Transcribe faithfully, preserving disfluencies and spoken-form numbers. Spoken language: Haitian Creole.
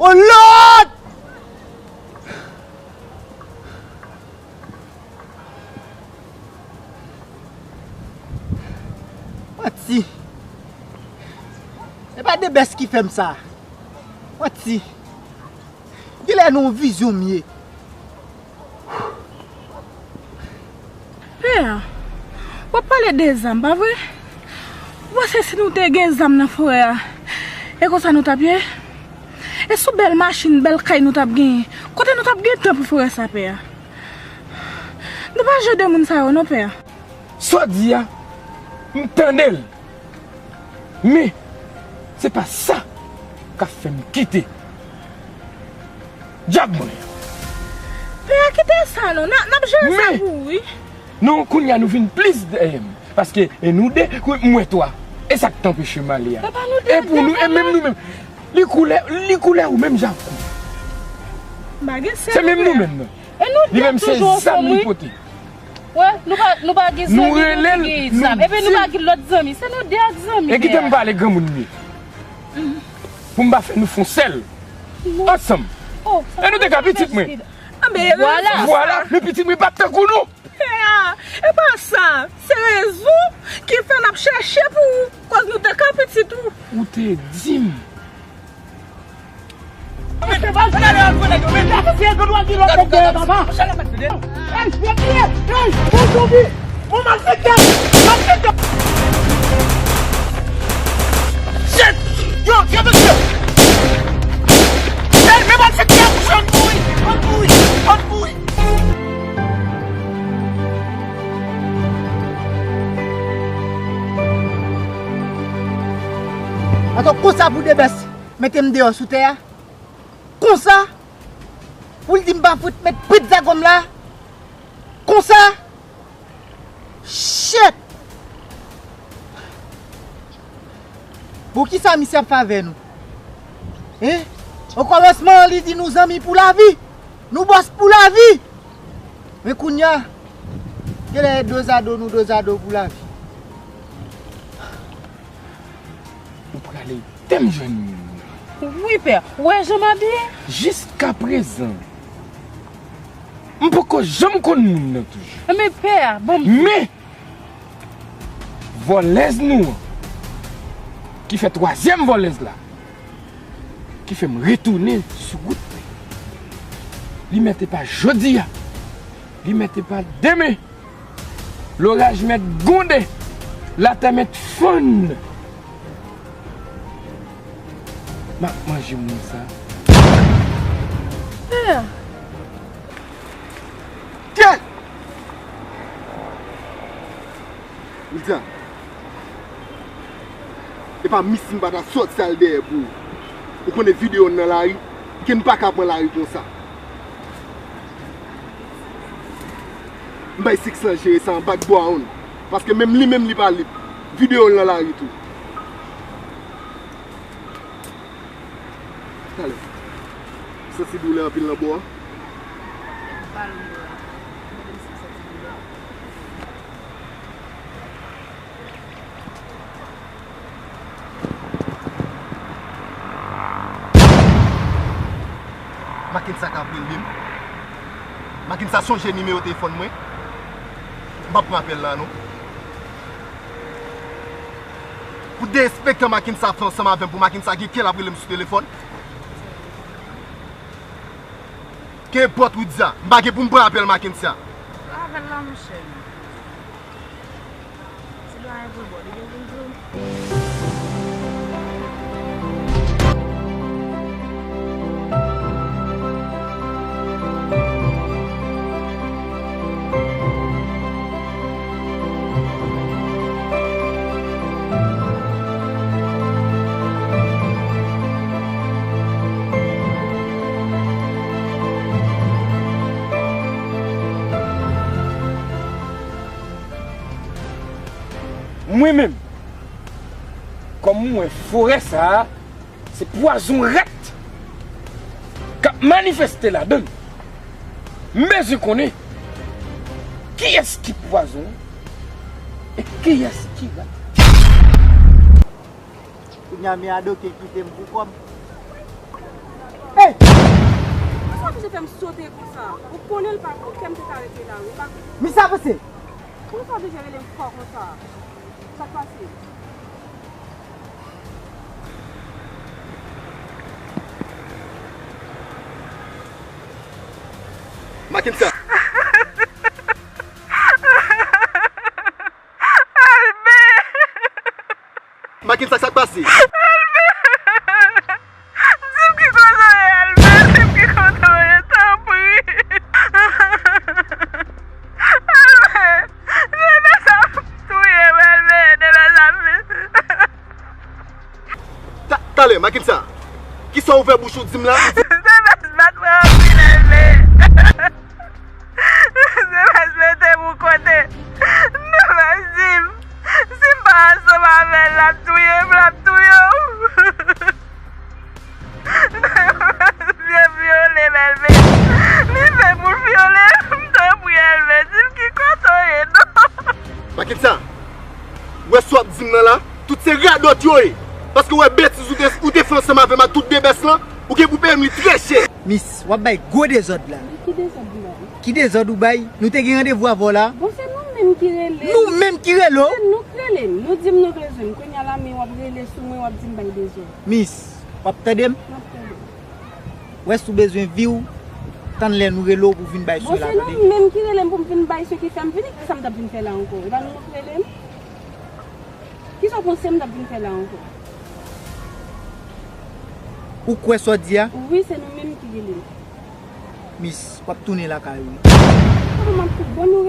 Oh Lord! Manti. Se pa Debès ki fè m sa. Manti. Genlè nan yon vizyon m ye. Pè, w ap pale de zam, pa vre? Ou panse si nou te gen zam nan forè a, e konsa nou t ap ye? E sou bèl machin, bèl kay nou t ap genyen, kote nou t ap gen tan pou forè sa, pè? Nou pa jan de moun sa yo non, pè. Sa w di a, m tande l. Men, se pa sa k ap fè m kite djab mwen an. Pè a, kite sa non, n a, n ap jere sa pou ou, wi. Non, kounye a nou vin plis dèyè m. Paske, e nou de, wi, m wè twa. E sa k t anpeche m ale a. E pa nou de, e pou nou, e menm nou menm. Li koulè, li koulè ou menm, Jakou. M pa gen sè. Se menm nou menm nan. E nou de toujou ansanm, wi. Li menm se zam li pote. Wè, nou pa, nou pa gen zanmi, nou ki gen zam. Epi nou pa gen lòt zanmi. Se nou de ak zanmi. E kite m pale granmoun li. Pou m pa fè nou fon sèl. Ansanm. E nou te ka pitit mwen. Vwala. Vwala, men pitit mwen pa t tankou nou. Pè a, e pa sa. Se rezon ki fè n ap chèche pou ou. Kòz nou te ka pitit ou. Ou te di m. Shit! Yo, yo, mesye! Hey, men malfektè a kouche, ann kouri! Ann kouri! Ann kouri! Atò, konsa pou Debès mete m deyò sou tè a? Konsa? Pou l di m pa fout met prit zagon m la? Konsa? Shit! Bon, kisa misye ap fè avè nou? Hein? Okòmansman, li di nou zanmi pou lavi. Nou bòs pou lavi. Men kounye a, genlè dozado nou dozado pou lavi. Ou prale te m jwenn moun nan. Wi, pè. Ou wè jan m abiye? Jiskaprezan, m poko janm konn moun nan toujou. Men pè a, bon. Men, vòlèz nou an, ki fè twazyèm vòlèz la, ki fè m retounen sou wout mwen. Li mèt e pa jodi a, li mèt e pa demen. Loraj mèt gwonde, latè mèt fann. M ap manje moun sa. Pè! Kè! Wildia, e pa misim pa ta sòti al dèyè pou ou. Ou konnen videyo n nan lari, ke n pa ka pran lari konsa. M bay Six lan jere sa an background. Paske menm li menm li pa lib. Videyo l nan lari tou. Talè. Santi doulè anpil nan bò a? Pale m bò a. Mwen menm si m santi doulè. Mackensa k ap rele m. Mackensa sonje nimewo telefòn mwen. M p ap pran apèl la non. Pou derespektan Mackensa fè ansanm avè m, pou Mackensa gen kè l ap rele m sou telefòn. Kenpòt Widza, m pa gen pou m pran apèl Mackensa. Pran apèl la, monchè. Si pa yon pwobò, li gen pou l di w. Mwen menm, kòm mwen wè forè sa a, se pwazon rèt k ap manifeste ladan l. M bezwen konnen kiyès ki pwazon e kiyès ki rèt. Kounye a, men adoke kite m pou kò m. Misye fè m sote konsa. Ou konnen l pa bon, kè m te ka rete la, wi. Pa... Misye avanse. Poukisa w bezwen rele m fò konsa? Sa k pase? Mackenson. Albert! Mackenson, sa k pase? Albert! Di m ki kote w ye, Albert! Di m ki kote w ye, tanpri! Albert! Demen sa ap touye m, Albert! Demen sa ap... Ta-, talè, Mackenson, kisa w ouvè bouch ou di m la? Demen bat mwen anpil, Albert! Se pa mete m yon kote. Non, mas di m, si m pa ansanm avè l, l ap touye m, l ap touye w. Vye vyole m, Elve. Li fè pou l vyole m, tanpri, Elve, di m ki kote w ye, non. Mackenson, w wè sa w ap di m nan la? Tout se radòt yo ye. Paske w wè betiz ou te, ou te fè ansanm avè m ak tout debès lan, ou gen pou peye m li trè chè. Miss, w ap bay gwo dezòd la. Ki dezòd m bay? Ki dezòd ou bay? Nou te gen randevou avè w la. Bon, se nou menm ki rele. Nou menm ki rele w? Se nou k rele m. Nou di m nou bezwen m. Kounye a la, men w ap rele sou mwen, w ap di m bay dezòd. Miss, w ap tande m? M ap tande w. W wè si w bezwen vi w, tann lè nou rele w pou w vin bay swen la, tande? Bon, se nou menm ki rele m pou m vin bay swen ki fè m vini. Kisa m t ap vin fè la ankò? E pa nou nou k rele m? Kisa w panse m t ap vin fè la ankò? Ou kwè sa w di a? Wi, se nou menm ki rele m. Miss, w ap tounen lakay ou wi. Kòman m ap tou... Bon, nou